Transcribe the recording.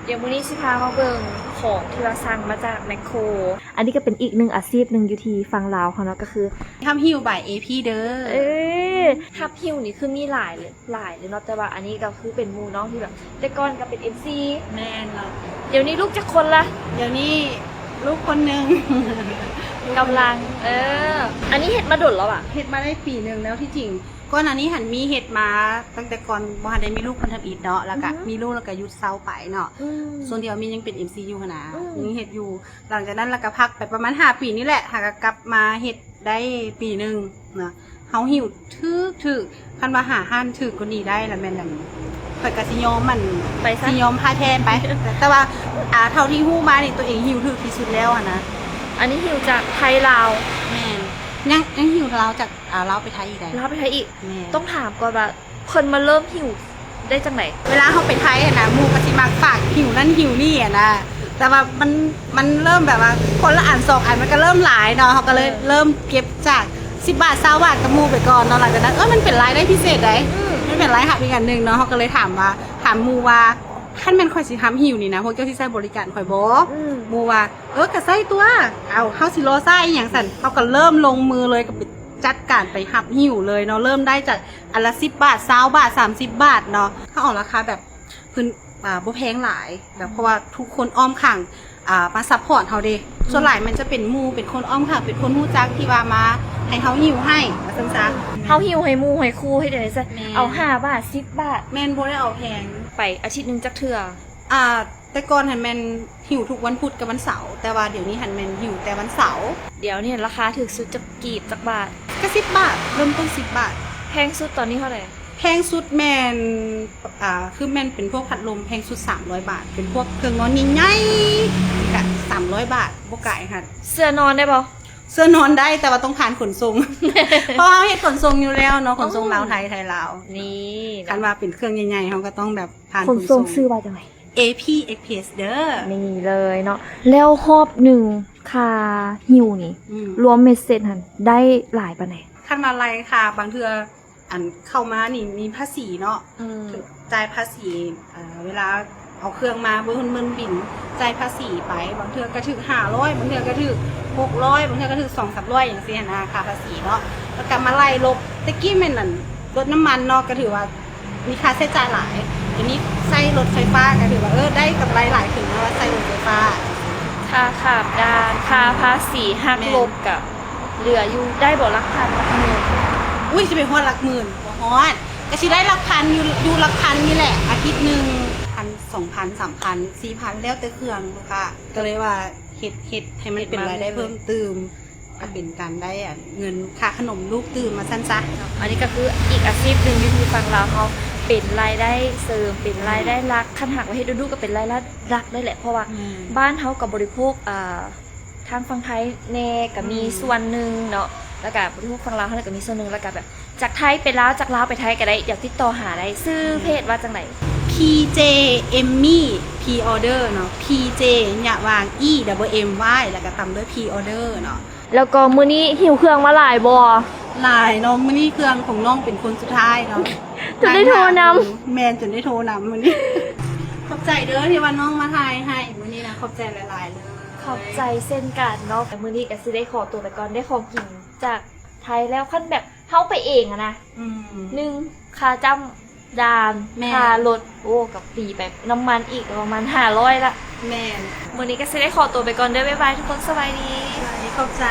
ດຽວມື້ນີ້ຊິພາມາເບິ່ງຂອງທີ່ວ່າສັ່ງມາຈາກແມັກໂຄ. ອັນນີ້ກໍເປັນອີກໜຶ່ງອາຊີບໜຶ່ງຢູ່ທີ່ຝັ່ງລາວເຮົາເນາະ ກໍຄືຮັບຫິ້ວບາຍເອພີເດີ. ເອີ ຮັບຫິ້ວນີ້ຄືມີຫຼາຍເລີຍ ຫຼາຍເລີຍເນາະ ແຕ່ວ່າອັນນີ້ກໍຄືເປັນໝູ່ນ້ອງທີ່ແບບ ແຕ່ກ່ອນກໍເປັນເອັມຊີ. ແມ່ນເນາະ. ດຽວນີ້ລູກຈັກຄົນລະ? ດຽວນີ້ລູກຄົນໜຶ່ງ ກຳລັງ. ເອີ ອັນນີ້ເຮັດມາດົນແລ້ວຫວາ? ເຮັດມາໄດ້ປີໜຶ່ງແລ້ວ. ທີ່ຈິງກ່ອນໜ້ານີ້ຫັ້ນມີເຮັດມາຕັ້ງແຕ່ກ່ອນບໍ່ທັນໄດ້ມີລູກຄົນທຳອິດເນາະ ແລ້ວກະ ອືຮຶ ມີລູກແລ້ວກະຢຸດເຊົາໄປເນາະ. ອືມ ຊ່ວງທີ່ອາມີຍັງເປັນເອັມຊີຢູ່ຫັ້ນນາ ອືມ ຍັງເຮັດຢູ່. ຫຼັງຈາກນັ້ນແລ້ວກະພັກໄປປະມານຫ້າປີນີ້ແຫຼະ ຫາກະກັບມາເຮັດໄດ້ປີໜຶ່ງນະ. ເຮົາຫິ້ວຖືກໆ ຄັນວ່າຫາຮ້ານຖືກກວ່ານີ້ໄດ້ລະແມ່ນອັນ ຂ້ອຍກະຊິຍອມ ອັນ ໄປຊະ ຊິຍອມພ່າຍແພ້ໄປ. ແຕ່ວ່າ ອ່າ ເທົ່າທີ່ຮູ້ມານີ້ ຕົວເອງຫິ້ວຖືກທີ່ສຸດແລ້ວຫັ້ນນະ. ອັນນີ້ຫິ້ວຈາກໄທລາວ. ແມ່ນ ຍັງ ຍັງຫິ້ວລາວຈາກ ອ່າ ລາວໄປໄທອີກໃດ໋. ລາວໄປໄທອີກ. ແມ່ນ ຕ້ອງຖາມກ່ອນວ່າ ເພິ່ນມາເລີ່ມຫິ້ວໄດ້ຈັ່ງໃດ? ເວລາເຮົາໄປໄທຫັ້ນນະ ໝູ່ກໍຊິມັກຝາກຫິ້ວນັ້ນຫິ້ວນີ້ຫັ້ນນະ ແຕ່ວ່າມັນ ມັນເລີ່ມແບບວ່າຄົນລະອັນສອງອັນ ມັນກໍເລີ່ມຫຼາຍເນາະ ເຮົາກໍເລີຍ ເອີ ເລີ່ມເກັບຈາກສິບບາດ ຊາວບາດກັບໝູ່ໄປກ່ອນເນາະ. ຫຼັງຈາກນັ້ນ ເອີ ມັນເປັນລາຍໄດ້ພິເສດໃດ໋ ອືມ ມັນເປັນລາຍຮັບອີກອັນໜຶ່ງເນາະ. ເຮົາກໍເລີຍຖາມວ່າ ຖາມໝູ່ວ່າ ຄັນແມ່ນຂ້ອຍຊິຮັບຫິ້ວນີ້ນະ ພວກເຈົ້າຊິໃຊ້ບໍລິການຂ້ອຍບໍ່? ອືມ ໝູ່ວ່າ ເອີ ກໍໃຊ້ຕົວະ ເອົາ ເຮົາຊິລໍຊ້າອີ່ຫຍັງຊັ້ນ. ເຮົາກໍເລີ່ມລົງມືເລີຍ ກໍໄປຈັດການໄປຮັບຫິ້ວເລີຍເນາະ. ເລີ່ມໄດ້ຈາກອັນລະສິບບາດ ຊາວບາດ ສາມສິບບາດເນາະ. ເຮົາເອົາລາຄາແບບພື້ນ ອ່າ ບໍ່ແພງຫຼາຍ ແບບ ອືມ ເພາະວ່າທຸກຄົນອ້ອມຂ້າງ ອ່າ ມາຊັບພອດເຮົາເດ້. ອືມ ສ່ວນຫຼາຍມັນຈະເປັນໝູ່ ເປັນຄົນອ້ອມຂ້າງ ເປັນຄົນຮູ້ຈັກທີ່ວ່າມາໃຫ້ເຮົາຫິ້ວໃຫ້ ວ່າຊັ້ນຊະ. ເຮົາຫິ້ວໃຫ້ໝູ່ໃຫ້ຄູ່ເຮັດຈັ່ງໃດຊະ. ແມ່ນ ເອົາຫ້າບາດ ສິບບາດ. ແມ່ນ ບໍ່ໄດ້ເອົາແພງ. ໄປອາທິດໜຶ່ງຈັກເທື່ອ? ອ່າ ແຕ່ກ່ອນຫັ້ນແມ່ນຫິ້ວທຸກວັນພຸດກັບວັນເສົາ ແຕ່ວ່າດຽວນີ້ຫັ້ນແມ່ນຫິ້ວແຕ່ວັນເສົາ. ດຽວນີ້ລາຄາຖືກສຸດຈັກກີບ ຈັກບາດ? ກໍສິບບາດ ເລີ່ມຕົ້ນສິບບາດ. ແພງສຸດຕອນນີ້ເທົ່າໃດ? ແພງສຸດແມ່ນ ອ່າ ຄືແມ່ນເປັນພວກພັດລົມ ແພງສຸດສາມຮ້ອຍບາດ. ເປັນພວກເຄື່ອງນອນໃຫຍ່ໆ ກະສາມຮ້ອຍບາດ ບໍ່ກາຍຫັ້ນ. ເສື່ອນອນໄດ້ບໍ່? ເສື່ອນອນໄດ້ ແຕ່ວ່າຕ້ອງຜ່ານຂົນສົ່ງ ເພາະວ່າເຮົາເຮັດຂົນສົ່ງຢູ່ແລ້ວເນາະ ຂົນສົ່ງ ອໍ ລາວໄທ ໄທລາວ. ນີ້ ຄັນວ່າເປັນເຄື່ອງໃຫຍ່ໆ ເຮົາກໍຕ້ອງແບບຜ່ານຂົນສົ່ງ. ຂົນສົ່ງຊື່ວ່າຈັ່ງໃດ? ເອພີ Express ເດີ. ນີ້ເລີຍເນາະ. ແລ້ວຮອບໜຶ່ງຄ່າຫິ້ວນີ້ ອືມ ລວມເບັດເສັດຫັ້ນໄດ້ຫຼາຍປານໃດ? ຄັນວ່າໄລ່ຄ່າ ບາງເທື່ອ ອັນເຂົ້າມານີ້ມີພາສີເນາະ. ອືມ ຈ່າຍພາສີ ເອີ ເວລາເອົາເຄື່ອງມາ ເບິ່ງເບິ່ງບິນ ຈ່າຍພາສີໄປ ບາງເທື່ອກໍຖືກຫ້າຮ້ອຍ ບາງເທື່ອກໍຖືກຫົກຮ້ອຍ ບາງເທື່ອກໍຖືກສອງສາມຮ້ອຍ ຈັ່ງຊີ້ຫັ້ນນະ ຄ່າພາສີເນາະ. ແລ້ວກໍມາໄລ່ລົບ ແຕ່ກີ້ແມ່ນອັນລົດນ້ຳມັນເນາະ ກໍຖືວ່າມີຄ່າໃຊ້ຈ່າຍຫຼາຍ. ດຽວນີ້ໃຊ້ລົດໄຟຟ້າ ກໍຖືວ່າ ເອີ ໄດ້ກຳໄລຫຼາຍຂຶ້ນເນາະ ວ່າໃຊ້ລົດໄຟຟ້າ. ຄ່າຂ້າມດ່ານ ຄ່າພາສີ ຫັກ ແມ່ນ ລົບ ກໍເຫຼືອຢູ່ ໄດ້ບໍ່ຫຼັກພັນ ຫຼັກໝື່ນ? ອຸ້ຍ ຊິໄປຮອດຫຼັກໝື່ນ ບໍ່ຮອດ ກໍຊິໄດ້ຫຼັກພັນຢູ່ ຢູ່ຫຼັກພັນນີ້ແຫຼະ ອາທິດໜຶ່ງ ພັນ ສອງພັນ ສາມພັນ ສີ່ພັນ ແລ້ວແຕ່ເຄື່ອງລູກຄ້າ. ກໍເລີຍວ່າເຮັດ ເຮັດໃຫ້ມັນເປັນລາຍໄດ້ເພີ່ມຕື່ມ ກໍເປັນການໄດ້ອັນເງິນຄ່າຂະໜົມລູກຕື່ມ ວ່າຊັ້ນຊະ. ອັນນີ້ກໍຄືອີກອາຊີບໜຶ່ງຢູ່ທີ່ຝັ່ງລາວເຮົາ ເປັນລາຍໄດ້ເສີມ ເປັນລາຍໄດ້ຫຼັກ. ອືມ ຄັນຫາກວ່າເຮັດດຸໆ ກໍເປັນລາຍໄດ້ຫຼັກໄດ້ແຫຼະ ເພາະວ່າ ແມ່ນ ບ້ານເຮົາກໍບໍລິໂພກ ອ່າ ທາງຝັ່ງໄທແນ່ກໍມີ ອືມ ສ່ວນໜຶ່ງເນາະ ແລ້ວກໍບໍລິໂພກຝັ່ງລາວເຮົານີ້ກໍມີສ່ວນໜຶ່ງ ແລ້ວກໍແບບຈາກໄທໄປລາວ ຈາກລາວໄປໄທກໍໄດ້ ຢາກຕິດຕໍ່ຫາໄດ້. ຊື່ເພຈວ່າຈັ່ງໃດ? ພີເຈ ເອັມມີ້ ພຣີອອເດີເນາະ ພີເຈ ຫຍັບຫວ່າງ ອີ ດັບເບິນເອັມ ວາຍ ແລ້ວກໍຕາມດ້ວຍ ພຣີອອເດີເນາະ. ແລ້ວກໍມື້ນີ້ຫິ້ວເຄື່ອງມາຫຼາຍບໍ່? ຫຼາຍເນາະ ມື້ນີ້ເຄື່ອງຂອງນ້ອງເປັນຄົນສຸດທ້າຍເນາະ ຈົນໄດ້ໂທນຳ. ແມ່ນ ຈົນໄດ້ໂທນຳມື້ນີ້. ຂອບໃຈເດີທີ່ວ່ານ້ອງມາຖ່າຍໃຫ້ມື້ນີ້ນະ ຂອບໃຈຫຼາຍໆເລີຍ. ຂອບໃຈເຊັ່ນກັນເນາະ. ແຕ່ມື້ນີ້ກໍຊິໄດ້ຂໍຕົວໄປກ່ອນ ໄດ້ຂອງກິນຈາກໄທແລ້ວ. ຄັນແບບເຮົາໄປເອງຫັ້ນນະ ອືມ ໜຶ່ງ ຄ່າຈ້ຳດ່ານ ແມ່ນ ຄ່າລົດ ໂອ້ ກໍຕີໄປ ນ້ຳມັນອີກປະມານຫ້າຮ້ອຍລະ. ແມ່ນ ມື້ນີ້ກໍຊິໄດ້ຂໍຕົວໄປກ່ອນເດີ ບາຍບາຍທຸກຄົນ ສະບາຍດີ. ຂອບໃຈ.